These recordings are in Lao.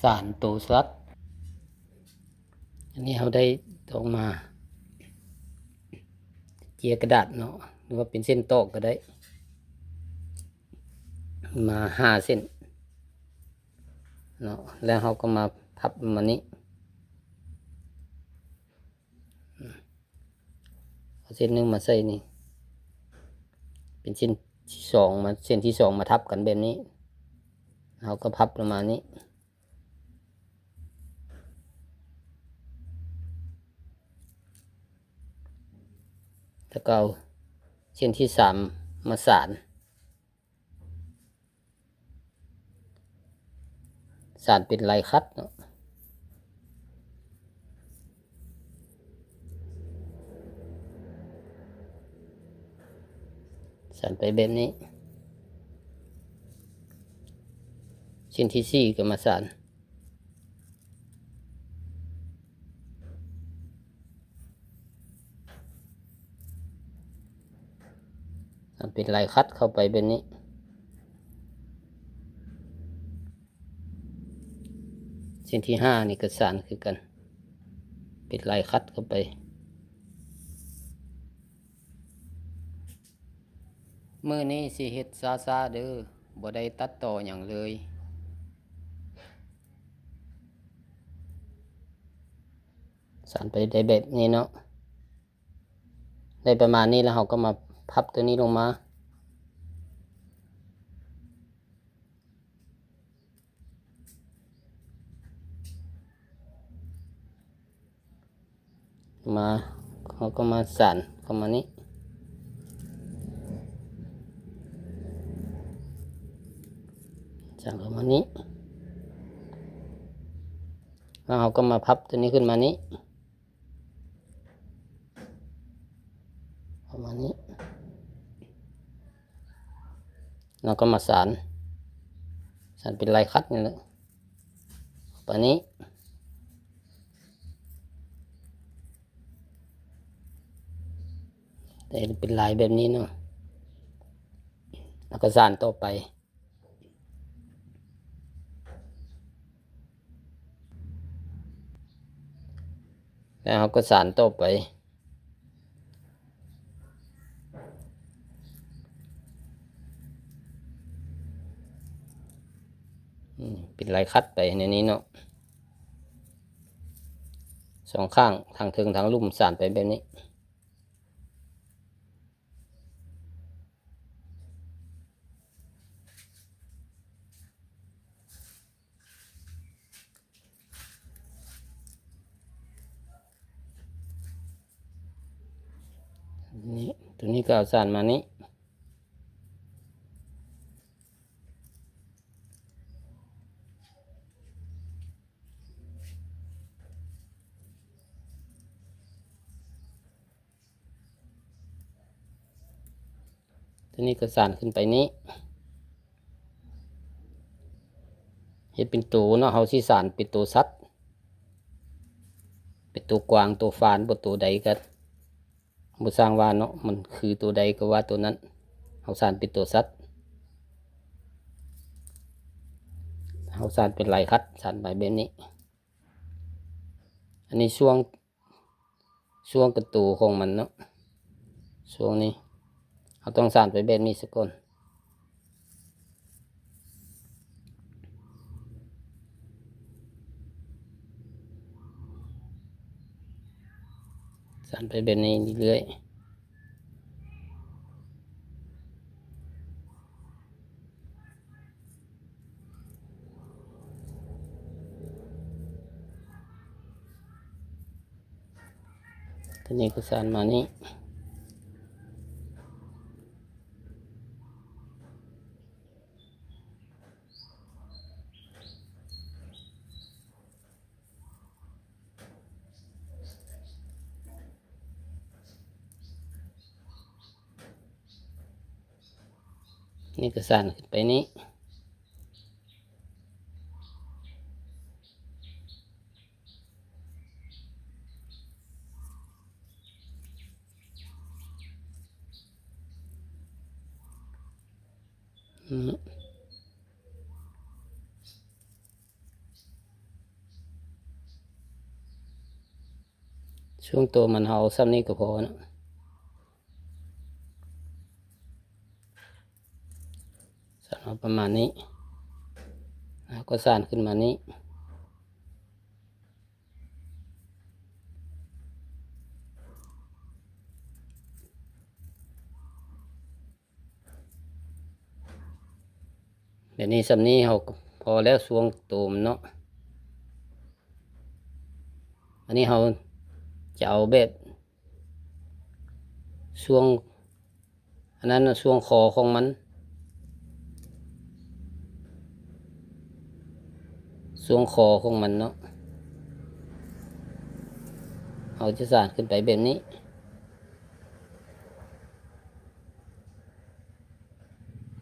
ສານໂຕສັດ. ອັນນີ້ເຮົາໄດ້ຕອກມາ ເຈຍກະດາດເນາະ ຫຼືວ່າເປັນເສັ້ນຕອກກໍໄດ້ ມາຫ້າເສັ້ນເນາະ ແລ້ວເຮົາກໍມາພັບມານີ້ ເອົາເສັ້ນໜຶ່ງມາໃສ່ນີ້ ເປັນເສັ້ນທີສອງ ມາ ເສັ້ນທີສອງມາທັບກັນແບບນີ້ ເຮົາກໍພັບລະມານີ້ ແລ້ວກໍເອົາເສັ້ນທີສາມມາສານ ສານເປັນລາຍຂັດເນາະ ສານໄປແບບນີ້ ເສັ້ນທີສີ່ກໍມາສານ ເປັນລາຍຂັດເຂົ້າໄປແບບນີ້ ເສັ້ນທີຫ້ານີ້ກໍສານຄືກັນ ເປັນລາຍຂັດເຂົ້າໄປ. ມື້ນີ້ຊິເຮັດຊ້າໆເດີ ບໍ່ໄດ້ຕັດຕໍ່ຫຍັງເລີຍ. ສານໄປໄດ້ແບບນີ້ເນາະ ໄດ້ປະມານນີ້ແລ້ວ ເຮົາກໍມາພັບຕົວນີ້ລົງມາ ມາ ເຮົາກໍມາສານເຂົ້າມານີ້ ສານເຂົ້າມານີ້ ແລ້ວເຮົາກໍມາພັບຕົວນີ້ຂຶ້ນມານີ້ ປະມານນີ້ ແລ້ວກໍມາສານ ສານເປັນລາຍຂັດນີ້ແຫຼະ ປະມານນີ້ ແຕ່ເປັນລາຍແບບນີ້ເນາະ ແລ້ວກໍສານຕໍ່ໄປ ແລ້ວເຮົາກໍສານຕໍ່ໄປ ອືມ ເປັນລາຍຂັດໄປແນວນີ້ເນາະ ສອງຂ້າງ ທາງເທິງທາງລຸ່ມ ສານໄປແບບນີ້. ນີ້ ຕົວນີ້ກໍເອົາສານມານີ້ ຕົວນີ້ກໍສານຂຶ້ນໄປນີ້ ເຮັດເປັນໂຕເນາະ ເຮົາຊິສານເປັນໂຕສັດ ເປັນໂຕກວາງ ໂຕຟານ ບໍ່ ໂຕໃດກໍບໍ່ຊ່າງວ່າເນາະ ມັນຄືໂຕໃດກໍວ່າໂຕນັ້ນ ເຮົາສານເປັນໂຕສັດ ເຮົາສານເປັນລາຍຂັດ ສານໄປແບບນີ້ ອັນນີ້ຊ່ວງ ຊ່ວງກະໂຕຂອງມັນເນາະ ຊ່ວງນີ້ ເຮົາຕ້ອງສານໄປແບບນີ້ສາກ່ອນ ສານໄປແບບນີ້ເລື້ອຍໆ. ຕົວນີ້ກໍສານມານີ້ ນີ້ກໍສານຂຶ້ນໄປນີ້ ອືມ. ຊ່ວງໂຕມັນເຮົາເອົາສ່ຳນີ້ກໍພໍເນາະ ສານເອົາປະມານນີ້ ແລ້ວກໍສານຂຶ້ນມານີ້. ດຽວນີ້ສ່ຳນີ້ເຮົາກໍພໍແລ້ວ ຊ່ວງໂຕມັນເນາະ. ອັນນີ້ເຮົາຈະເອົາແບບຊ່ວງ ອັນນັ້ນນະ ຊ່ວງຄໍຂອງມັນ ຊ່ວງຄໍຂອງມັນເນາະ ເຮົາຈະສານຂຶ້ນໄປແບບນີ້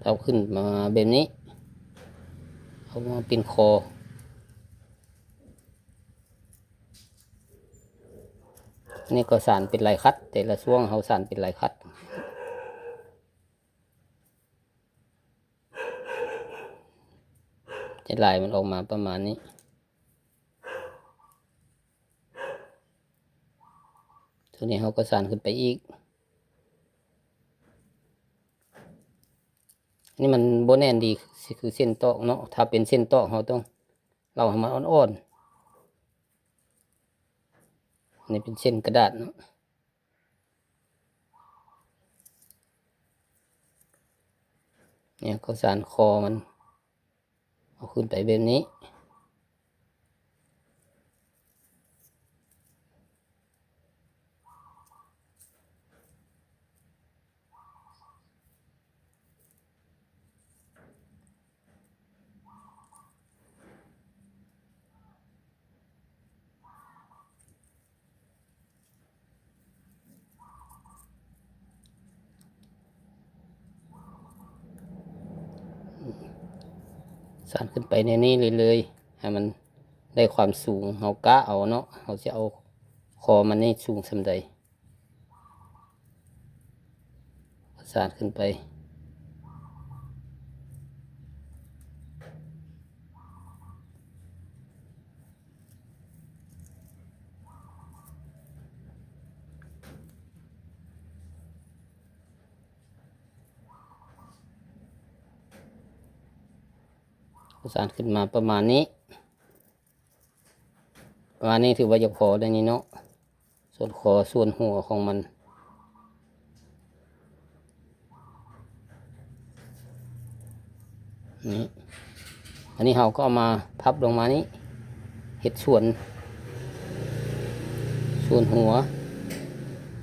ເອົາຂຶ້ນມາແບບນີ້ ເອົາມາເປັນຄໍ. ອັນນີ້ກໍສານເປັນລາຍຂັດ ແຕ່ລະຊ່ວງເຮົາສານເປັນລາຍຂັດ ຈະລາຍມັນອອກມາປະມານນີ້. ໂຕນີ້ເຮົາກໍສານຂຶ້ນໄປອີກ. ອັນນີ້ມັນບໍ່ແໜ້ນດີ ຄືເສັ້ນຕອກເນາະ ຖ້າເປັນເສັ້ນຕອກເຮົາຕ້ອງເລົາໃຫ້ມັນອ່ອນໆ. ອັນນີ້ເປັນເສັ້ນກະດາດເນາະ ນີ້ເຮົາກໍສານຄໍມັນ ເອົາຂຶ້ນໄປແບບນີ້. ສານຂຶ້ນໄປແນວນີ້ເລື້ອຍໆ ໃຫ້ມັນໄດ້ຄວາມສູງ ເຮົາກະເອົາເນາະ ເຮົາຊິເອົາຄໍມັນໃຫ້ສູງສ່ຳໃດ. ສານຂຶ້ນໄປ ສານຂຶ້ນມາປະມານນີ້ ປະມານນີ້ຖືວ່າຈະພໍແລ້ວນີ້ເນາະ ສ່ວນຄໍ ສ່ວນຫົວຂອງມັນ ນີ້ ອັນນີ້ເຮົາກໍເອົາມາພັບລົງມານີ້ ເຮັດສ່ວນ ສ່ວນຫົວ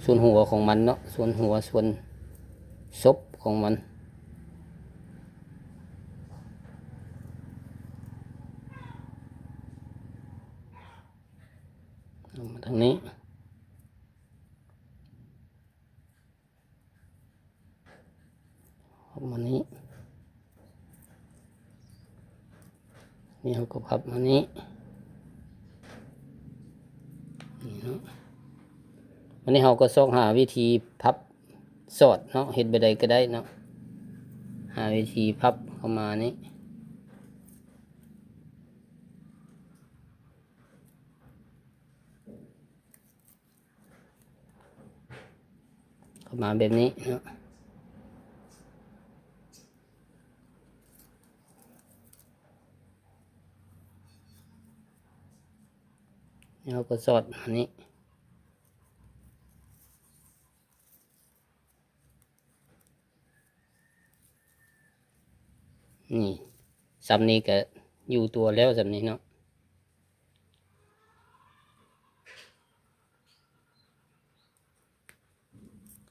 ສ່ວນຫົວຂອງມັນເນາະ ສ່ວນຫົວ ສ່ວນສົບຂອງມັນ. ເອົາມາທາງນີ້ ເອົາມານີ້ ນີ້ເຮົາກໍພັບມານີ້ ນີ້ເນາະ. ວັນນີ້ເຮົາກໍຊອກຫາວິທີພັບສອດເນາະ ເຮັດແບບໃດກໍໄດ້ເນາະ ຫາວິທີພັບເຂົ້າມານີ້. ເຂົ້າມາແບບນີ້ເນາະ ແລ້ວກໍສອດມານີ້ ນີ້ ສ່ຳນີ້ກໍຢູ່ຕົວແລ້ວ ສ່ຳນີ້ເນາະ.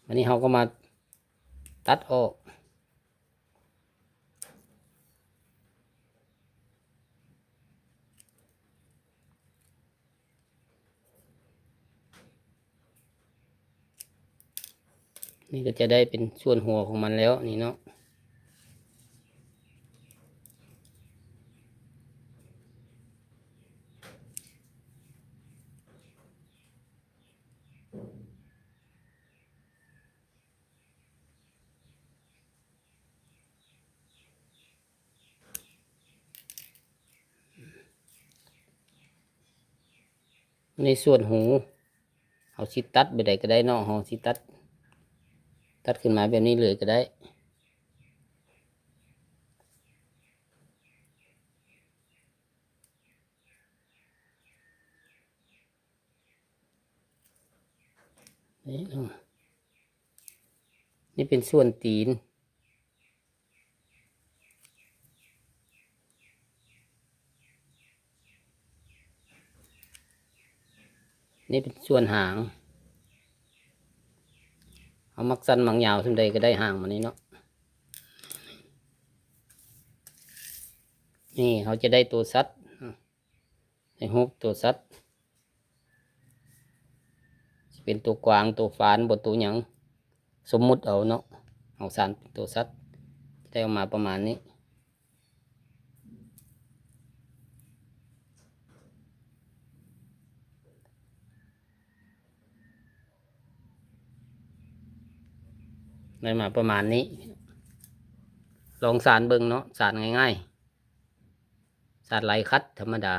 ອັນນີ້ເຮົາກໍມາຕັດອອກ. ນີ້ກໍຈະໄດ້ເປັນສ່ວນຫົວຂອງມັນແລ້ວນີ້ເນາະ. ໃນສ່ວນຫູ ເຮົ າຊິຕັດແບບໃດກໍໄດ້ເນາະ ເຮົາຊິຕັດ ຕັດຂຶ້ນມາແບບນີ້ເລີຍກໍໄດ້. ນີ້ເນາະ ນີ້ເປັນສ່ວນຕີນ ນີ້ເປັນສ່ວນຫາງ. ເຮົາມັກສັ້ນມັກຍາວສ່ຳໃດກໍໄດ້ຫາງມັນນີ້ເນາະ. ນີ້ເຮົາຈະໄດ້ໂຕສັດ ໃຫ້ຮູບໂຕສັດ ຊິເປັນໂຕກວາງ ໂຕຟານ ບໍ່ ໂຕຫຍັງ ສົມມຸດເອົາເນາະ. ເຮົາສານເປັນໂຕສັດ ຈະໄດ້ອອກມາປະມານນີ້ ໄດ້ມາປະມານນີ້. ລອງສານເບິ່ງເນາະ ສານງ່າຍໆ ສານໄຫຼຂັດທຳມະດາ.